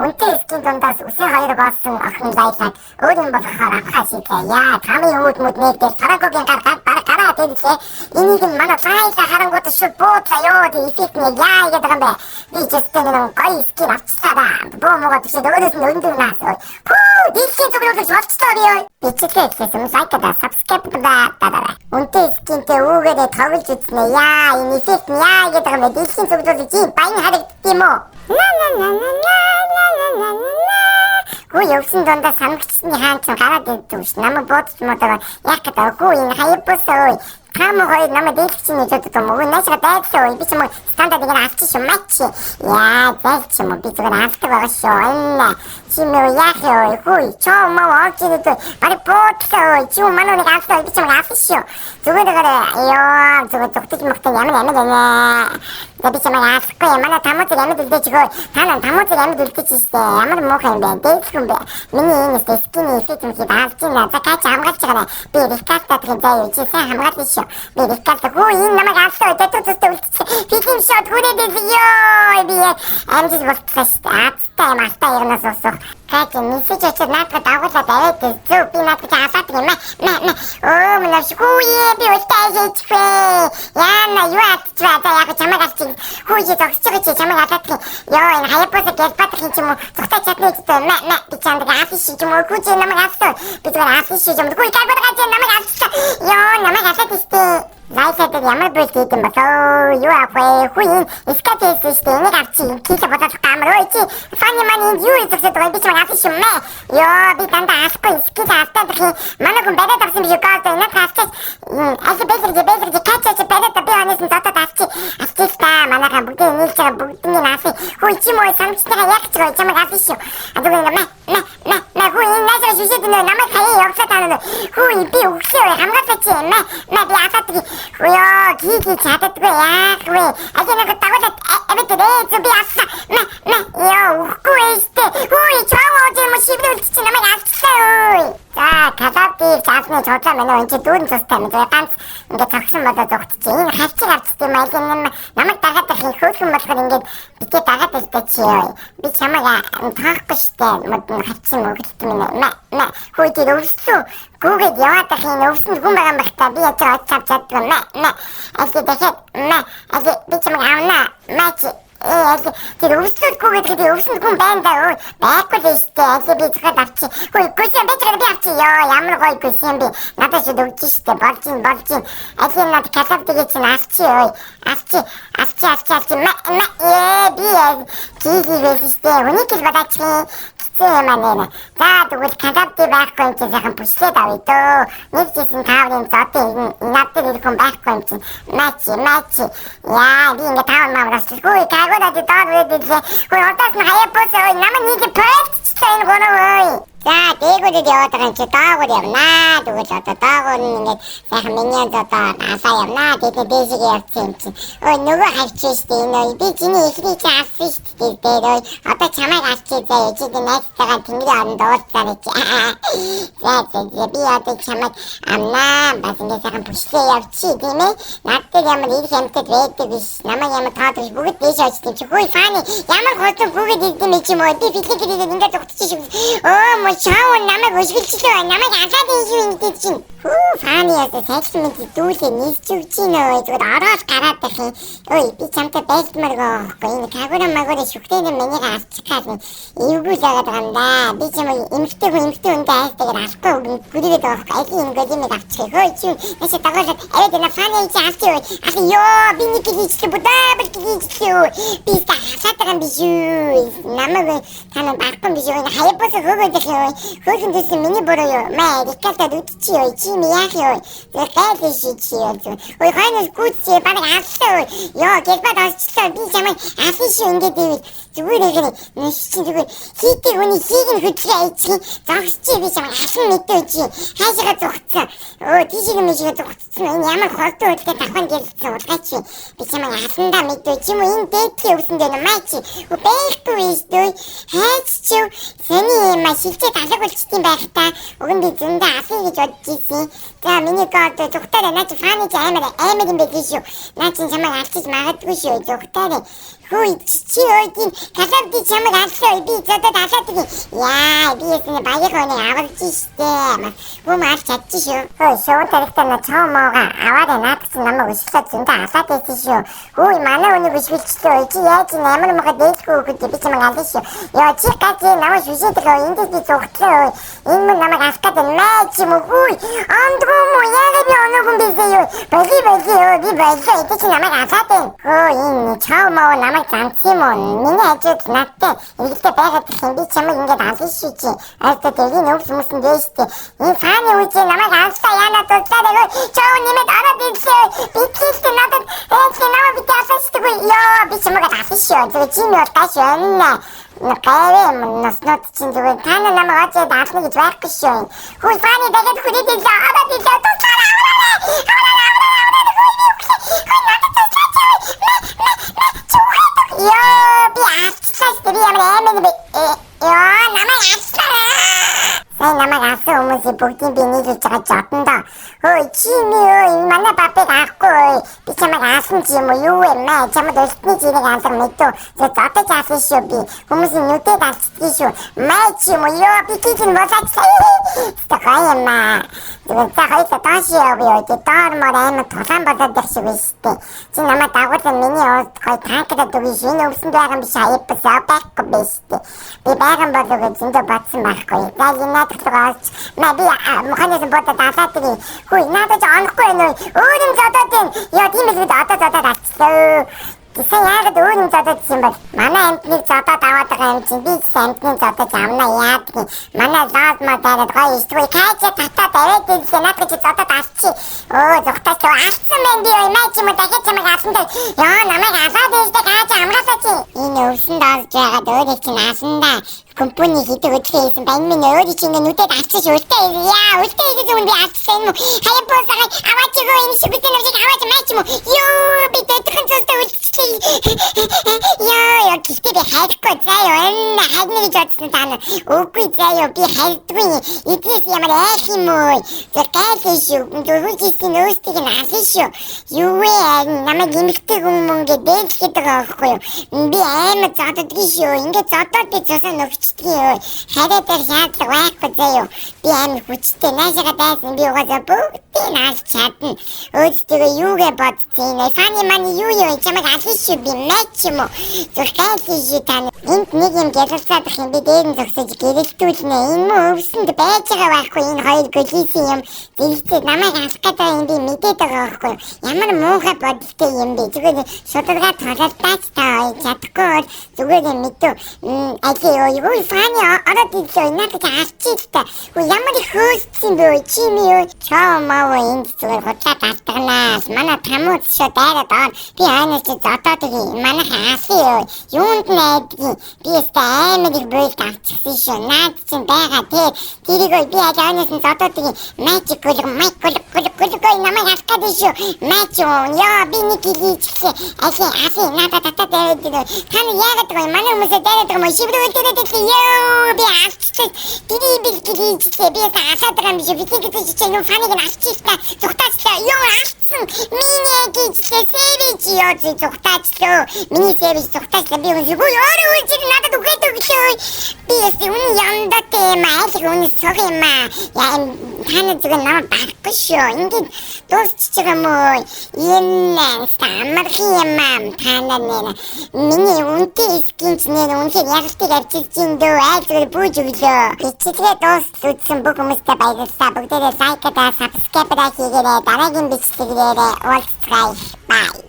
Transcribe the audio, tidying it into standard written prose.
Үнэтэй skin дундаас үсэн хоёр болсон охин Лайлаг өөр юм болохоор авахаа шийдлээ. Яа, тамийн үүд мүд нэг дээр Франкогийн гар гар баг гараад ирлээ. Энийг нь манай Лайла харангуут шууд буудлаа ёо, тий эффект нь яа гэдэг юм бэ? Би ч өстой нэг гоё skin авчлаа да. Буу муугаа тийш өөрөөс нь өндөр наас. Пүү, дэлхийн зүгрүүлж болчлоо би ёо. Бичлэгээ эхлэсэн like да subscribe да да. Үнэтэй skin тэй үүгээрээ тоглож үзнэ. Яа, энэ эффект нь яа гэдэг юм бэ? Дэлхийн зүгрүүлж ийм баян харагддаг юм уу? На на на на на на на на на. Хүү, явсан дундаа самгчны хаан ч гараад ирдэг ш. Намайг буудаж муудаг. Яг гэдэг. Хүү, энэ Хаяпуса ой. Таам хоёр намайг дээлч чинь гэж боддог юм уу? Наашаа дайглаа ой. Би ч юм уу стандарт ингэ авчих шүү. Мач. Яа, зайлч юм уу? Би зүгээр авдаг байгаа шүү. Энэ чи мөө яах вэ? Хүү, чоо маа орж ирээд бараг буудлаа ой. Чи манай нэг авлаа. Би ч юм авах шүү. Зүгээр зүгээр ёо, зүгээр зүгтэж мөхтэй ямар ямар нэ. За, би чамайг авахгүй. Манай тамууцыг амьд үлдээч хөө. Та нар тамууцыг амьд үлдээч штэ. Ямар муухай юм бэ? Дээдлэх юм бэ? Миний энэ skin эффект юм шиг авч байна. За, кач хамгаалж байгаа. Би recall татах заа юу. Чи сайн хамгаална шүү. Би recall хүү, энэ намайг авлаа. Татуу төстэй үлдчихсэн. Филм шот хүрээд ёо. Би амжиж болтлоо штэ. Азтай юм алтай ирнээс усах. Кач мессеж очоод наадах дагуулаад аваад зөв би наадах аваад юм. Мэ мэ. Өө мөн хүү, би үлдээ хийчихвээ. Яна юу атчихваа. За, яг чамайг авчих. Хүү, чи зогсож байгаа, чи чамайг алаадах юм. Ёо, энэ Хаяпуса гэлбатах юм ч юм уу. Зүгтаа чадна гэж мэ мэ би чамд авах шиг юм уу. Хүү, чи намайг авсан. Би зүгээр авах шиг юм. Хүү, кайбаргаа чи намайг авчихсан. Ёо, намайг алаад штэ. Лайлаад ямар бүл хийх юм болоо? Юу авах вэ? Хүү, энэ скат хийсэн штэ. Энийг авчи. Кило бодоод гамар. Ой, чи фани мани энд юу хийх гэдэг вэ? Би чамайг авах шүү мэ. Ёо, би дандаа авахгүй. Skill автаад их. Манай хүн бариад авсан биш үү? Гол энэ авчиж. Аль бэлэрж бэлэрж качаач бариад би онээс нь зотоод авчи. Авчих та. Манайхан бүгдийг нийлж байгаа бүгднийг авах. Хүү, чи мөө самчтайгаа яг ч гоё чамайг авах шүү. А зүгээр мэ мэ мэ мэ. Хүү, энэ наашаа шүшээд нөө намайг хаяа явуулаад таа нөө. Хүү, би өглөө хамгаалаач мэ мэ би аваад. Ёо, кики чаддаггүй яах вэ? Аль нэг дагуулад аваад ээ, би авсан. Мэ мэ ёо, үхгүй штэ. Хүү, чаа юм шиврүүлж чи намайг авчихлаа ой. За, калабдыг заасны цуглаа мэнэ энэ чи дүүрэн цустай юм. Тэгээ ганц ингээд зогсон болоо зогтчих. Энэ хавчиг авчт юм аль энэ намайг дагаад их хөөхөн болохоор ингээд битээ дагаад ирдэ чи ёо. Би чамайг таахгүй штэ. Мод хавчин өгөлт минь. Мэ мэ хүү, тэр өвслөө гүгээд яваад ах энэ өвсөнд хүн байгаа юм байх та. Би яаж очиж авч чаддгүй. Мэ мэ аль дахиад мэ аль би чамайг авна. Мэ чи аль тэр өвслүүд гүгээд гэдэг өвсөнд хүн байна да. Өө, байхгүй л штэ. Аль би зөхөд авчи. Хөөе, гүсэн байж байгаа би авчи. Ёо, ямар гоё гүсэн би. Надад шууд өгч штэ. Болж ин болж ин. Аль над калабдыг чинь авчи ой. Авчи, авчи, авчи, авчи. Мэ мэ ээ би киги байсан штэ. Хүнийг л бодаачих. Хэцүү юм аа нэ. За, тэгвэл калабди байхгүй юм чинь сайхан бүшлээд авъя дөө. Нэг жисэн тааврын зодын над дээр ирэх хүн байхгүй юм чинь. Мачи, мачи. Яа, би ингээ таавар мавраас хөөе, кагуудад доор үрээд ирлээ. Хөөе, одоос нь Хаяпуса ой намайг нэг проектчлаа энэ гоноо ой. За, дээгүүрээд яваад байгаа юм чи доогуур явнаа. Тэгвэл одоо доогуур нь ингээд сайхан миньон зодоо асаа явнаа. Тэгээд дээшээ явсан юм чинь. Ой, нөгөө хавч штэ энэ ой. Би чиний эхний чи авсан штэ дээр ой. Одоо чамайг авчи заяа. Чи найзтайгаа тэнгэрийн оронд уулзаарай чи. За за за, би одоо чамайг амнаа. Бас ингээд сайхан бүшлээ явчи тийм ээ. Над дээр ямар ирэх амьтад байдаг биш. Намайг ямар тоод биш. Бүгд дээшээ очт юм чи. Хөөе, фани ямар хурдан гүгээд ирдэм юм чи мөө. Би филик ирээд ингээд зогтчих шүү. Өө, чаав намайг өшгөлчлөө. Намайг алаад энэ шүү ингэдэг чинь. Хүү, фани ясаа сайхан мэд дүүлээ нисч өгч гинэ ой. Зүгээр ороод гараад байх юм. Ой, би чамтай байлдмааргүй байхгүй. Энэ кагура магура шүхтэн миний авчих гал эвгүй л байгаад байгаа юм да. Би чамайг эмхтэй хүн эмхтэй хүнтэй айстайгаар авахгүй гүрийгээд байгаа байхгүй. Аль энэ голимыг авчих. Хөөе, чи наашаа дагуулад аваад энэ фани чи авчих ой. Ах ёо, би нэг хийчихлээ будаа бэл хийчихлээ ой. Би ста хасаад байгаа юм биш үү? Намайг та нар барахгүй биш үү? Энэ Хаяпуса хөөгөөд их ой. Хөөхөн төсөн миний буруу юу? Мэ рикалтад үдчих ой. Чи ми яах юу? Тэр гайлээ ши чи юу? Ой, хойноос гүйтсээ бараг аллаа ой. Ёо, гэлбад олчлоо. Би чамайг алсан шүү ингээд ивэл зүгээр их нүш чи зүгээр хийдэг хүний хийг нь хөдлөө айчих. Зогсчих, би чамайг алсан мэдээ чи. Хаашаа зогцсон. Өө, тийшээ мишгээ зогцсон. Энэ ямар холдон хөдөлгөөн давхан гэлсэн улгаач. Би чамайг алсандаа мэдээ чи юм энэ дээдлийн өвсөн дээр маа чи. Байхгүй биш дээ. Хайч чи сэний юм а шилжээд алаг болчт юм байх та. Уг нь би зөндөө алъя гэж бодож ирсэн. За, миний гол зүгтаарэ наа чи фаны чи амар амар юм байл шүү. Наа чи чамайг алчиж магадгүй шүү. Зүгтаарэ. Хүй чи өөдийн калавди чамайг аллаа би зодод алаад байгаа. Яа би ясны багийн хүнийг авалж штэ. Хүм алж чадчих шүү. Хөөе шоу тарихтаа на чоо моога аваад наадах чинь намайг өшөглөө зөндөө алаад байсан шүү. Хөөе манай хүнийг өшгөлчлөө. Чи яаж ямар мохо дээлгүй хөхөд би чамайг ална шүү. Йоо чи гач намайг шүшээд байгаа эндээс би зүгтлээ. Энэ мөн намайг алах гэдэг мэй чи мө хөөе. Андгүй мө яагаад би оноогүй бисээ юу. Боли боли ёо би боллоо. Эдээ чи намайг алаад байна. Хөө энэ чоо моо намайг занцсан юм уу? Миний хажууд надтай эргэлдээ байгаад гэх юм би чамайг ингээд ална шүү чи. Айлтаа тэргийн өвс хүмүүсэн дээ штэ. Энэ фаны үе чи намайг аллаа яана туслаад өгөө. Чоо нэмээд ороод ирлээ. Би хэлсэн надад ээлээ намайг би алсан шүү дээ. Ёо би чамайг ална шүү. Зүгээр чи нь бол гаш байна. Гайвэ носнууд чинь зүгээр та нар намайг очиад ална гэж байхгүй шүү. Хүй фаны дахиад хүрээд ирлээ. Ороод ирлээ. Туслаарай аваарай. Аваарай аваарай аваарай. Хүй би үхлээ. Хүй надад туслаач. Мэ мэ мэ чи үхээд. Ёо би алчлаа шүү дээ. Би ямар аймаг бэ? Ёо намайг алчлаа. Сайн намайг алсан хүмүүсийн бүгдийг би нийлүүлж байгаа жодондоо. Хөөе чи ми өө манай бабыг авахгүй өө. Би чамайг алсан чи юм уу юу вэ мэ? Чамд өлтний чирэг алга мэдүү. Зэ зодож алсан шүү би. Хүмүүсийн нүдэд алчдгийг шүү. Мэ чи юм уу ёо би чинь болоочлаа. Тэ гоё юм аа. Зүгээр за хоёулаа доош явъя. Тэ доор мор аймаг тулаан болоод байх шиг байна шүү дээ. Чи намайг дагуулсан миний уус гоё танкдад өгье шүү. Энэ өвсөнд байгаа юм биш аяпсаа байхгүй биш шүү дээ. Би байгаа болов гэж зөндөө бодсон байхгүй. За энэ наадах руу олж мэ би муханаас бодоод алаад ирье. Хүй надад ч онохгүй байна уу? Өөр юм зодоод байна. Яа тийм л бид одоо зодоод алчлаа. Тэсэн яагаад өөр юм зодоод юм бол? Манай амтныг зодоод аваад байгаа юм чинь би ч амтны зодож амна яадаг. Манай лаазма дайраад гоё ишгүй. Кайча татаад аваад ирлээ. Надад чи зодоод алчи. Өө зүгтаач алдсан байна би ой мэ чи юм дахиад чамайг алсан даа. Яа намайг алаад ирлээ кайча амгаалаа чи. Энэ өвсөнд олж байгаад өөрийг чинь алсан да. Компани хийдэг өдрөө хийсэн байна минь өөрийг чинь ингээ нүдэд алчих үлдээ. Яа үлдээ хийхээс өмнө би алчихсан юм уу? Хаяа буусаа аваач өгөө энэ шүбэсэн намжиг аваач мэ чи юм уу? Ёо би дөдгөн цустай үлдчихлээ. Ёо ёо гэхдээ би хайрхгүй заяа энэ хайрна гэж бодсон та нар. Үгүй заяа би хайрдгүй. Эднээс ямар айх юм уу? Зөв гайлаа шүү. Дөрвөлжсэн өөрсдийг нь ална шүү. Юу вэ? Намайг эмэгтэй хүн мөн гэж дээлгээд байгаа байхгүй юу? Би аймаг зоддгийг шүү. Ингээ зодоод би цусаа нөхчдөг юу? Хараа дээр шаардлага байхгүй заяа. Би амар хүчтэй. Наашаага дайсан би угаасаа бүгдийг нь алж чадна. Өөрсдөө юугээ бодсон юм? Фаны мани юу юу чамайг ална шүү би мэч юм уу? Зүр гайлаа шүү та нар. Энд нэг юм гялалцаад их юм би дээр нь зогсож гэрэлтүүлнэ. Энэ мөн өвсөнд байж байгаа байхгүй энэ хоёр гөлийсэн юм. Зэрэгцээ намайг алах гэдэг юм би мэдээд байгаа байхгүй юу? Ямар муухай бодолтой юм бэ? Зүгээр шударгаа тололдаач та хоёр чадахгүй бол зүгээр юм мэдүү. Аль юу фаны ороод ирлээ. Надад алчий л та. Хөө ямар их хөөссөн бэ? Чи ми юу? Чоо маа энд зүгээр худлаа далтагнаа. Манай тамууд шо дайраад орно. Би хойноос чи зодоод өгье. Манайхан алсан юу? Юунд найдгийг би өстой аймаг их буйлт авчихсан шүү. Наад чинь байгаа тэр тэрийг би аль хойноос нь зодоод өгье. Magic гүлг майк гүлг гүлг гүлг намайг алах гэдэг шүү. Magic ёо би нэг хийчихлээ. Аль аль надад татаад аваад ирээ. Та нар яагаад байгаа юм? Манай хүмүүсээ дайраад байгаа юм уу? Шиврүүл дээрээ дэлээ. Ёо би алчихлаа. Тэрийг бэлтгэл хийчихлээ. Би өстой алаад байгаа юм биш. Би гэж чи юм фаныг нь алчих та. Зүгтаачлаа. Ёо алдсан. Миний хийчихлээ. Сэвэж ёо зүгтаачлаа. Миний сэвэж зүгтаачлаа. Би үнсгүй өөрөө үлчээд надад үгээд өглөө. Би өстой үнэн яндаатай юм аа. Аль үнэн сох юм аа. Яа та нар зүгээр намайг барахгүй шүү. Ингээд дуусчих байгаа юм уу? Энэ амархан юм аа. Та нар нэр миний үнэтэй скин ч нэр үнэхээр ялалтыг авчирч чинь дөө. Айл зүгээр бүүж өглөө. Бичлэгээ дуустал үзсэн бүх хүмүүстээ баярлалаа. Бүгдээрээ лайк даа, subscribe хийгээрэй. Дараагийн бичлэгээрээ уулзцгаая. Bye.